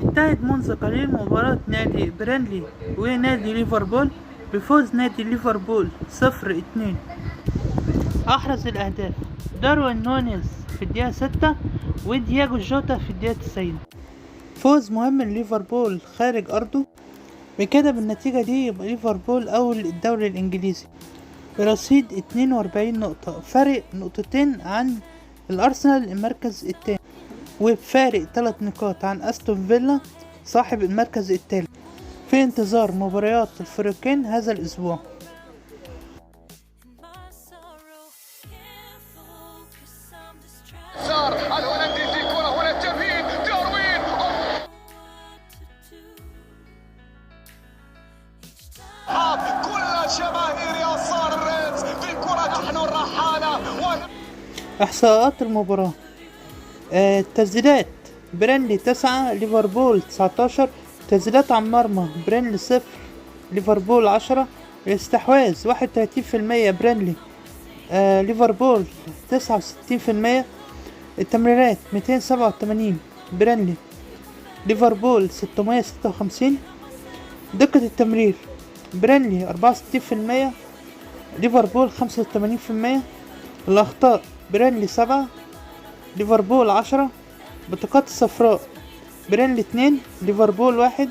انتهت منذ قليل مباراة نادي برينلي ونادي ليفربول بفوز نادي ليفربول 0-2. أحرز الأهداف داروين نونيز في الدقيقة 6 ودياجو جوتا في الدقيقة 90. فوز مهم لليفربول خارج أرضه، بكده بالنتيجة دي يبقى ليفربول أول الدوري الإنجليزي برصيد 42 نقطة، فرق نقطتين عن الأرسنال المركز التاني، وبفارق 3 نقاط عن أستون فيلا صاحب المركز التالت، في انتظار مباريات الفريقين هذا الأسبوع. الهولندي في كرة هنا التمرير داروين كل جماهير يسار الريدز في كرة نحن الرحالة. إحصاءات المباراة: تسديدات برينلي 9 ليفربول 19، تسديدات عن مرمى برينلي 0 ليفربول 10، الاستحواذ 31% برينلي ليفربول 69%، التمريرات 287 برينلي ليفربول 656، دقة التمرير برينلي 64% ليفربول 85%، الأخطاء برينلي 7 ليفربول 10، بطاقات الصفراء برينلي 2 ليفربول 1،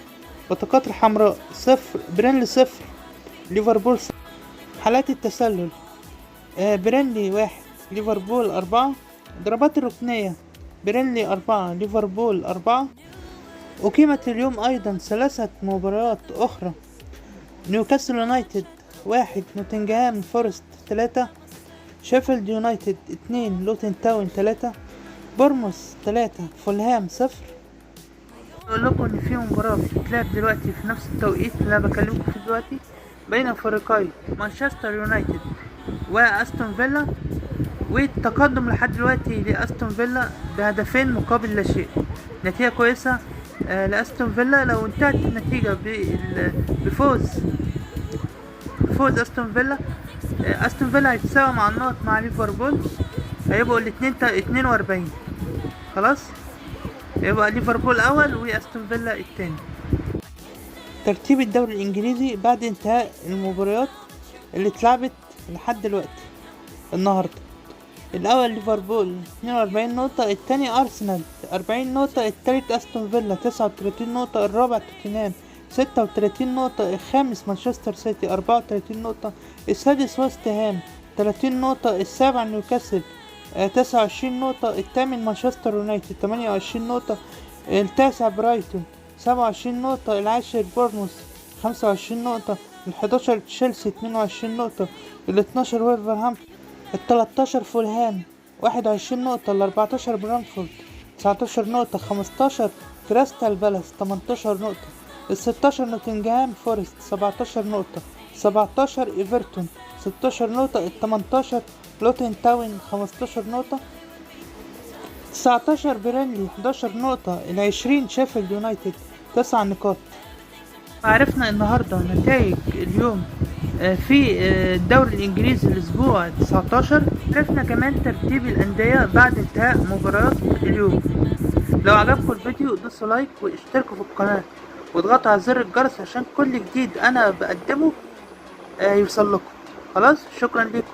بطاقات الحمراء 0 برينلي 0 ليفربول 0. حالات التسلل برينلي 1 ليفربول 4، ضربات الركنية برينلي 4 ليفربول 4. أقيمت اليوم أيضا 3 مباريات أخرى: نيوكاسل يونايتد 1 نوتنغهام فورست 3، شيفيلد يونايتد 2 لوتن تاون 3، بورموث 3 فولهام 0. اقول لكم ان في مباراة بتتلعب دلوقتي في نفس التوقيت اللي انا بكلمكم فيه دلوقتي بين فريقي مانشستر يونايتد واستون فيلا، والتقدم لحد دلوقتي لاستون فيلا بهدفين مقابل لا شيء. نتيجة كويسة لاستون فيلا. لو انتهت النتيجة بفوز استون فيلا، استون فيلا هيتساوي مع النقط مع ليفربول، هيبقوا الاتنين 42. خلاص يبقى ليفربول اول واستون فيلا التاني. ترتيب الدوري الانجليزي بعد انتهاء المباريات اللي اتلعبت لحد دلوقتي النهارده: الاول ليفربول 42 نقطة، التاني ارسنال 40 نقطة، التالت استون فيلا 39 نقطة، الرابع توتنهام 36 نقطة، الخامس مانشستر سيتي 34 نقطة، السادس ويست هام 30 نقطة، السابع نيوكاسل 29 نقطة، الثامن مانشستر يونايتد 28 نقطة، التاسع برايتون 27 نقطة، العاشر بورنموث 25 نقطة، ال11 تشيلسي 22 نقطة، ال12 وولفرهامبتون، ال13 فولهام 21 نقطة، ال14 برانفورد 19 نقطة، 15 كريستال بالاس 18 نقطة، ال16 نوتنغهام فورست 17 نقطة، 17 ايفرتون 16 نقطة، ال18 لوتن تاون 15 نقطة، 19 برينلي 11 نقطة، ال20 شيفيلد يونايتد 9 نقاط. عرفنا النهاردة نتائج اليوم في الدوري الانجليزي الاسبوع 19. عرفنا كمان ترتيب الاندية بعد انتهاء مباريات اليوم. لو عجبكم الفيديو دوسوا لايك واشتركوا في القناة واضغطوا على زر الجرس عشان كل جديد انا بقدمه يوصل لكم. خلاص، شكرا لكم.